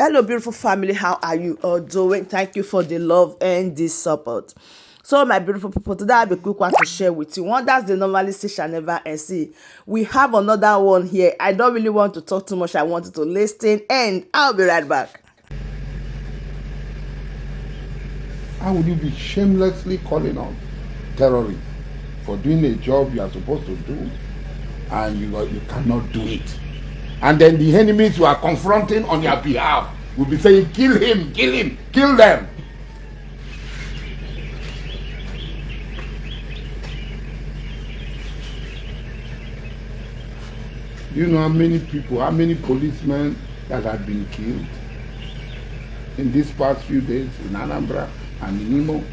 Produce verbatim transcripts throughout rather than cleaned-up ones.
Hello, beautiful family. How are you all doing? Thank you for the love and the support. So, my beautiful people, today I have a quick one to share with you. One that's the normally see shall never and see. We have another one here. I don't really want to talk too much. I want you to listen, and I'll be right back. How would you be shamelessly calling on terrorists for doing a job you are supposed to do, and you, you cannot do it? And then the enemies you are confronting on their behalf will be saying, "Kill him, kill him, kill them." Do you know how many people, how many policemen that have been killed in these past few days in Anambra and in Imo?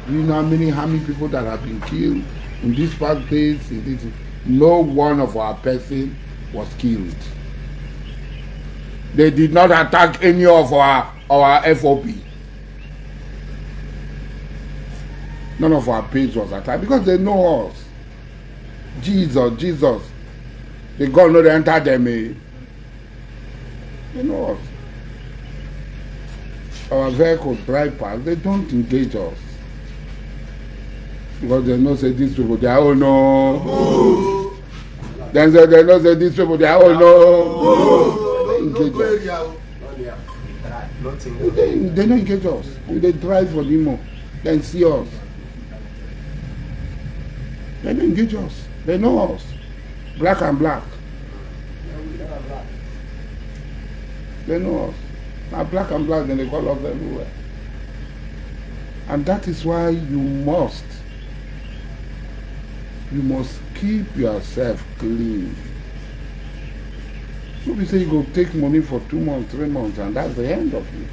Do you know how many army people that have been killed in these past days? In this, no one of our person was killed. They did not attack any of our our F O B. None of our page was attacked because they know us. Jesus, Jesus. The gun no dey enter them, eh? They know us. Our vehicle drive past, they don't engage us because they know say these people they are, oh no. Then say they know say these people they are, oh no. They engage us. They, they don't engage us. They drive for Imo, then see us. They don't engage us. They know us. Black and black. They know us. Now black and black, then they call us everywhere. And that is why you must, you must keep yourself clean. No be say you go take money for two months, three months, and that's the end of you.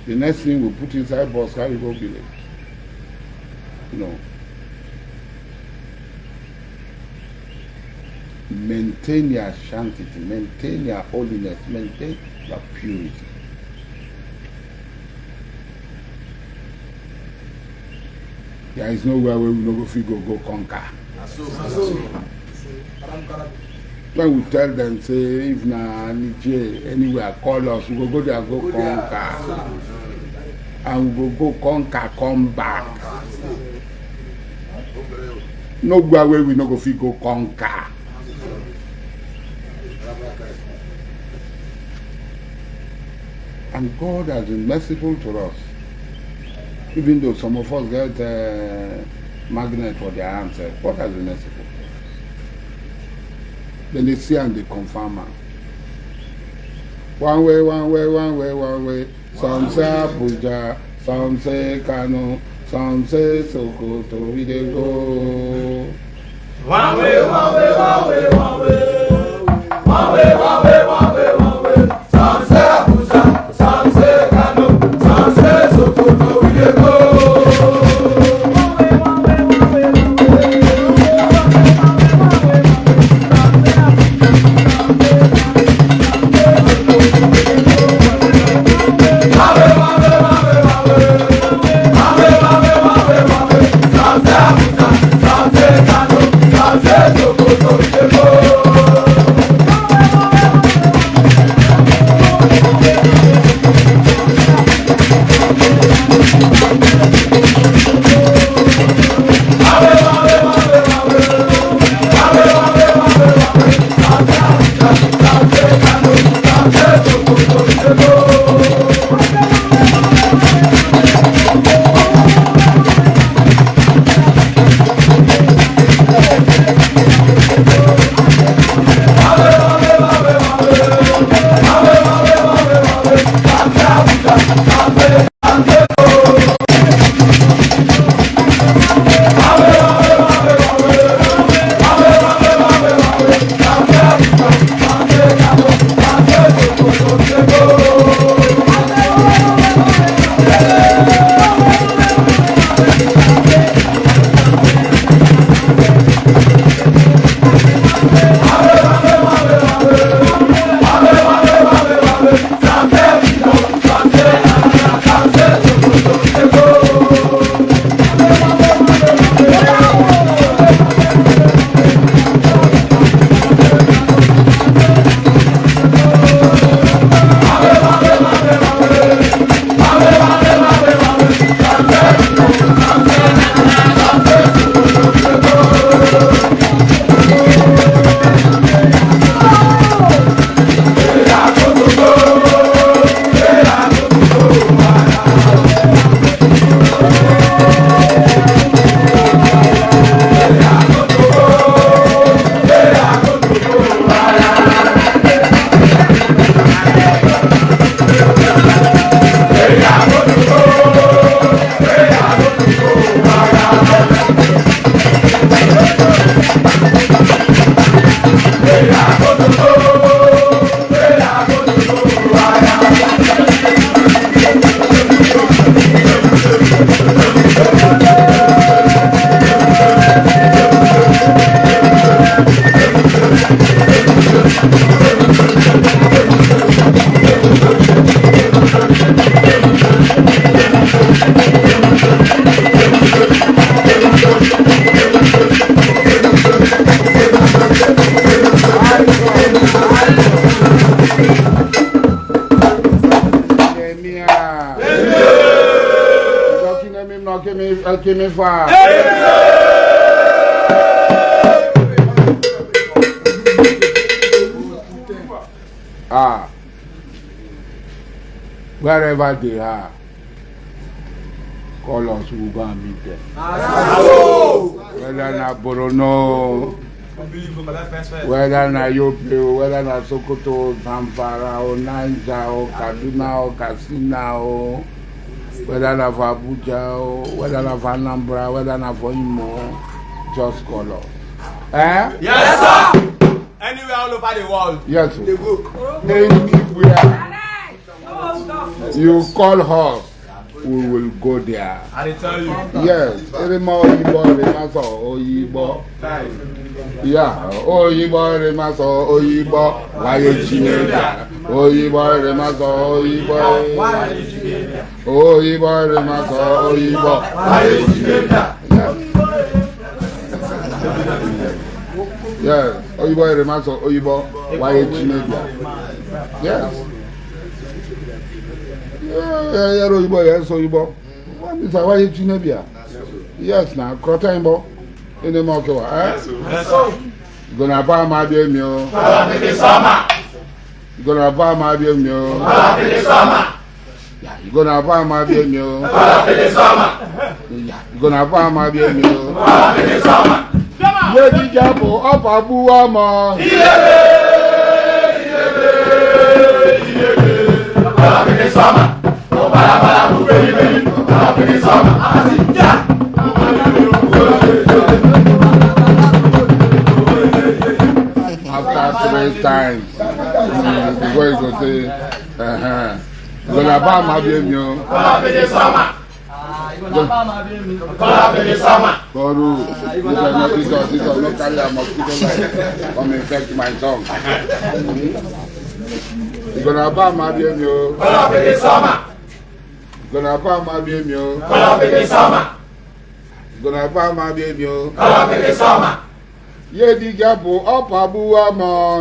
The next thing we put inside bus, carry go village. No. Maintain your sanctity, maintain your holiness, maintain your purity. There is nowhere where we no go fit go go conquer. When we tell them say if na Niger anywhere call us, we go go there go conquer, and we go go conquer come back. Nowhere where we no go fit go conquer. And God has been merciful to us, even though some of us get uh, magnet for their hands. Eh, God has been merciful to us. Then they see and they confirm am. One way, one way, one way, one way. Some say Abuja, some say Kano, some say Sokoto, we dey go. One way, one way, one way, one way. One way, one way, one way, one way. Some say Abuja, some say Kano, some say Sokoto, we dey go. Give me fire. Ah, wherever they are, call us, we go and meet them. Whether na Borno, whether na Yobe, whether na Sokoto, Zamfara, or Niger, or Kaduna, or Katsina, or whether na for Abuja, or whether na for Anambra, whether na for Imo, just call us. Eh? Yes, sir. Anywhere all over the world. Yes, sir. They go. Anywhere. You call us, we will go there. I dey tell you. Yes, Erema Oyibo, Erema So Oyibo. Yeah, Oyibo, Erema So Oyibo. Why you Chineke? Oyibo, Erema So Oyibo. Oyibo, Erema So Oyibo. Why you Chineke? Yes. Yes, Oyibo Erema So Oyibo. Why you Chineke? Yes. Yeah, yeah, yeah, Oyibo, yes, Oyibo. What is why you Chineke? Yes, now, Krotembo. In the Mokewa, eh? Yes, sir. You gonna buy my beer, meal? You gonna buy my beer, meal? Yeah, you gonna buy my beer, meal? Yeah, you gonna buy my beer, meal? Lady Jabo, up a buama. After three times, mm, before you go say, uh-huh. Gonna buy my beer, meal. Toru, this one no, this one, this one no carry a mosquito bite. Come infect my tongue. You gonna buy my beer, meal? You gonna buy my beer, meal? You gonna buy my beer, meal? Ye di japo up abuwa mo.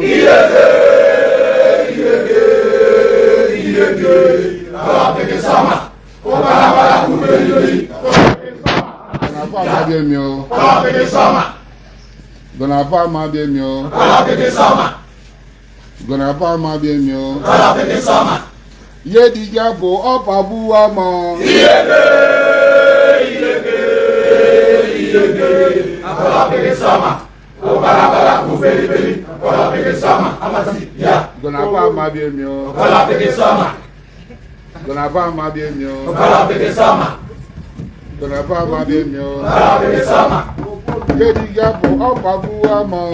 Gonna buy my beer, meal? Gonna buy my beer, meal? Gonna buy my beer, meal? Ye di japo up abuwa mo. Gonna buy my beer, meal? Gonna buy my beer, meal? Gonna buy my beer, meal? Ye di japo up abuwa mo.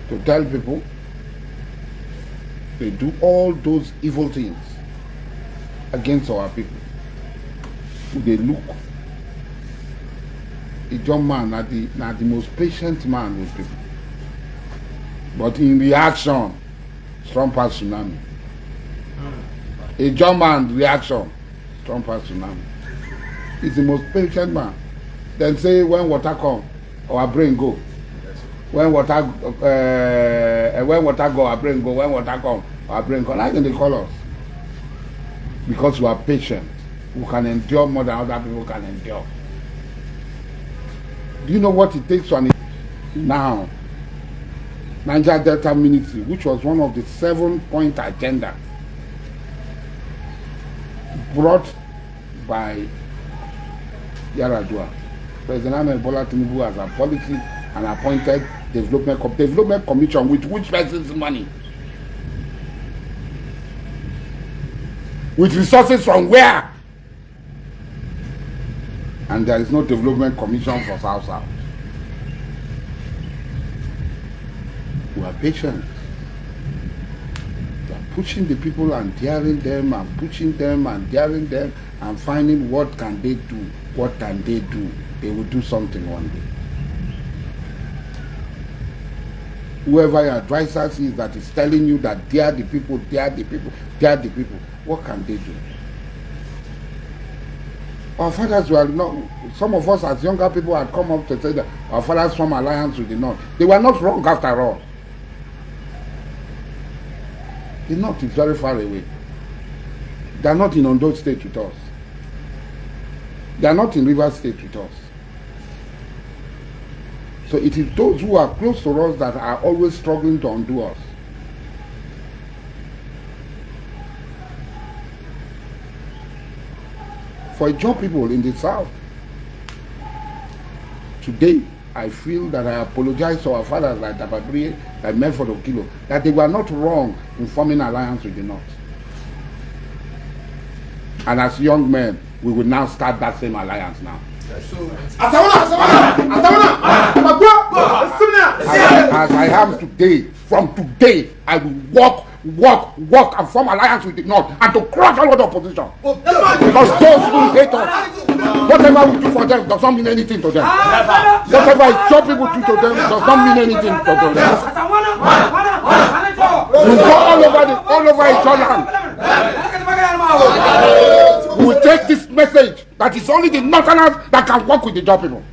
To tell people, they do all those evil things against our people. We dey look. Ijaw man na the, na the most patient man with people. But in reaction, strong pass tsunami. Ijaw man reaction, strong pass tsunami. He's the most patient man. Then say when water come, our brain go. When water, uh, when water go, our brain go. When water come, our brain come. How can they call us? Because we are patient. We can endure more than other people can endure. Do you know what it takes to an now? Niger Delta Ministry, which was one of the seven-point agenda brought by Yar'Adua. President Ahmed Bola Tinubu has abolished and appointed development com-, development commission with which person's money? With resources from where? And there is no development commission for South South. We are patient. We are pushing the people and daring them and pushing them and daring them and finding what can they do, what can they do. They will do something one day. Whoever your advisor is that is telling you that dare the people, dare the people, dare the people, what can they do? Our fathers were not, some of us as younger people had come up to say that our fathers form alliance with the North. They were not wrong after all. The North is very far away. They are not in Ondo State with us. They are not in Rivers State with us. So it is those who are close to us that are always struggling to undo us. For Ijaw people in the South, today, I feel that I apologize to our fathers like Dababri, like Melford Okilo, that they were not wrong in forming alliance with the North. And as young men, we will now start that same alliance now. Asawana, Asawana, Asawana, Asawana. As, as I am today, from today, I will work, work, work and form alliance with the North and to crush all other opposition. Because those who hate us, whatever we do for them does not mean anything to them. Whatever Ijaw people do to them does not mean anything to them. We go all over the, all over Ijaw land. We take this message that it's only the Northerners that can work with the Ijaw people.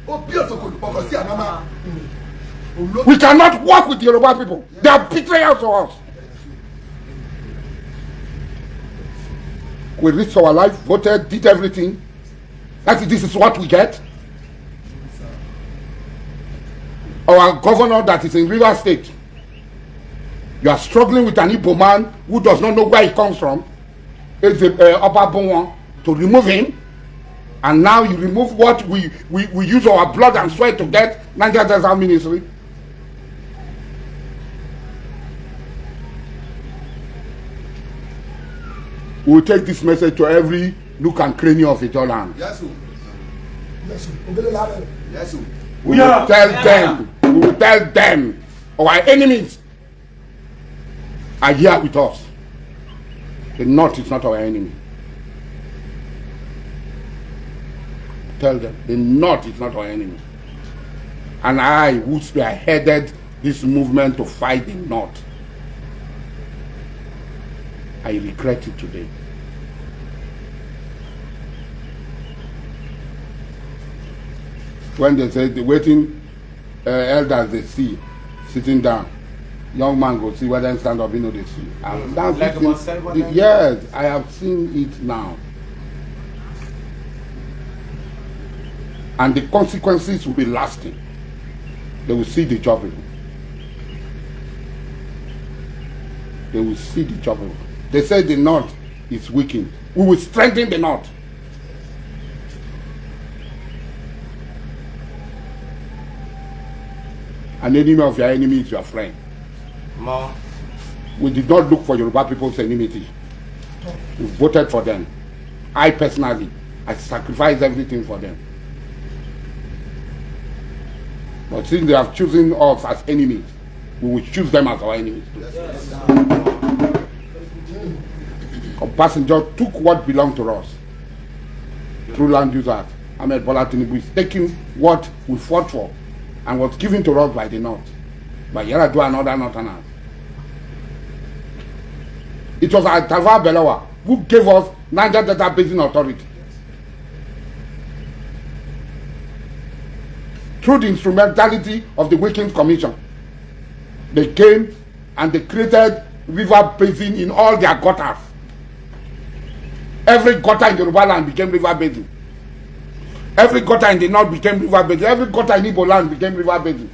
We cannot work with the Yoruba people. They are betrayers to us. We risked our life, voted, did everything. That is, this is what we get. Our governor that is in Rivers State, you are struggling with an Igbo man who does not know where he comes from. It's a, uh, Oba Bonwan to remove him. And now you remove what we, we, we use our blood and sweat to get, Niger Delta Ministry. We will take this message to every nook and cranny of Ijaw land. Yes, sir. Yes, sir. Yes, sir. We will tell them, we will tell them, our enemies are here with us. The North is not our enemy. Tell them, the North is not our enemy. And I, who spearheaded this movement to fight the North, I regret it today. When they say the waiting, uh, elders they see sitting down, young man go see whether him stand up, he no dey see. And now this thing, the, yes, I have seen it now. And the consequences will be lasting. They will see the Ijaw people. They will see the Ijaw people. They say the North is weakened. We will strengthen the North. An enemy of your enemy is your friend. We did not look for Yoruba people's enmity. We voted for them. I personally, I sacrificed everything for them. But since they have chosen us as enemies, we will choose them as our enemies too. Obasanjo took what belonged to us through Land Use Act. Ahmed Bola Tinubu is taking what we fought for and was given to us by the North, by Yar'Adua and other Northerners. It was Tafawa Balewa who gave us Niger Delta Basin Authority. Through the instrumentality of the Wilkins Commission, they came and they created river basin in all their gutters. Every gutter in Yoruba land became river basin. Every gutter in the north became river basin. Every gutter in Igbo land became river basin.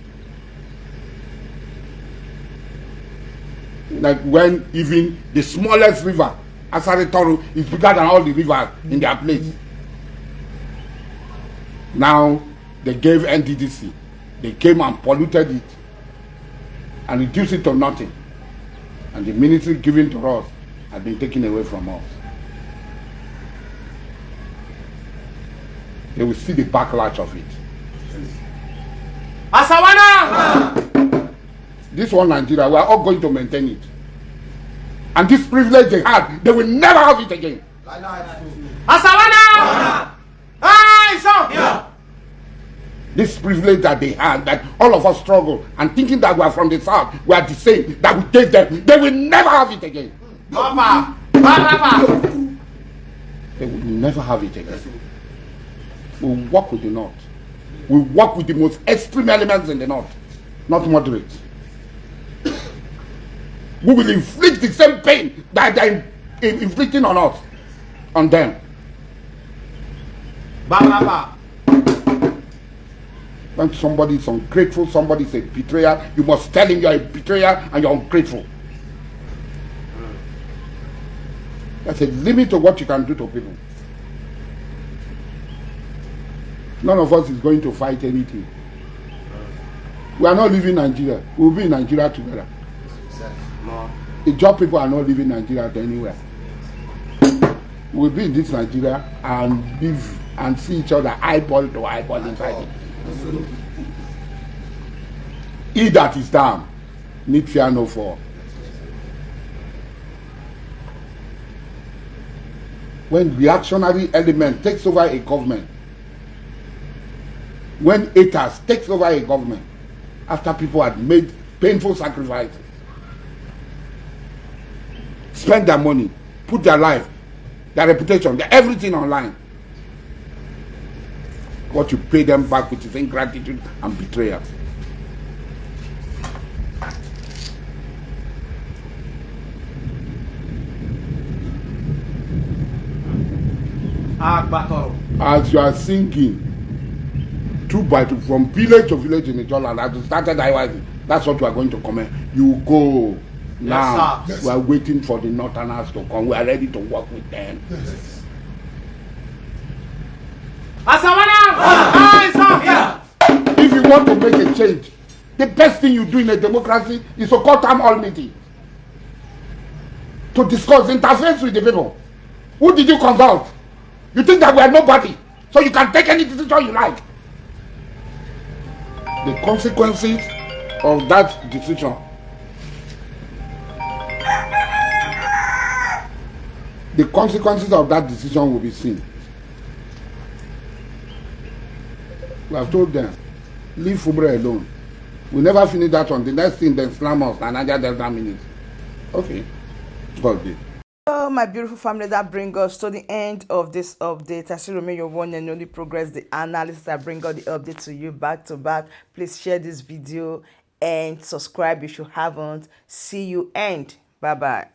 Like when even the smallest river, Asare Toru, is bigger than all the rivers in their place. Now they gave N D D C. They came and polluted it and reduced it to nothing. And the ministry given to us has been taken away from us. They will see the backlash of it. Asawana! This one, Nigeria, we are all going to maintain it. And this privilege they had, they will never have it again. Asawana! Aye, sir! This privilege that they had, that all of us struggle and thinking that we are from the south, we are the same, that we gave them, they will never have it again. Papa! Papa! They will never have it again. We work with the North. We work with the most extreme elements in the North, not moderate. We will inflict the same pain that they're in- inflicting on us, on them. Baraba. When somebody is ungrateful, somebody is a betrayer, you must tell him you're a betrayer and you're ungrateful. There's a limit to what you can do to people. None of us is going to fight anything. We are not leaving Nigeria. We'll be in Nigeria together. The job people are not leaving Nigeria to anywhere. We'll be in this Nigeria and live and see each other eyeball to eyeball inside it. He that is down need fear no fall. When reactionary element takes over a government, when haters takes over a government, after people had made painful sacrifices, spend their money, put their life, their reputation, their everything online, what you pay them back with is ingratitude and betrayal. Agbatoro. As you are singing, two by two, from village to village in Ijoland, as you started I Y Z, that's what we are going to comment. You go now. Yes, sir. We are waiting for the northerners to come. We are ready to work with them. Asawana! Eyes up! If you want to make a change, the best thing you do in a democracy is to call town hall meeting to discuss, interface with the people. Who did you consult? You think that we are nobody, so you can take any decision you like. The consequences of that decision, the consequences of that decision will be seen. We have told them, leave Fubra alone. We never finish that one. The next thing, then slam us and Niger Delta minutes. Okay. God be. So, my beautiful family, that brings us to the end of this update. I still remain your one and only Progress, the analyst. I bring all the updates to you back to back. Please share this video and subscribe if you haven't. See you and bye bye.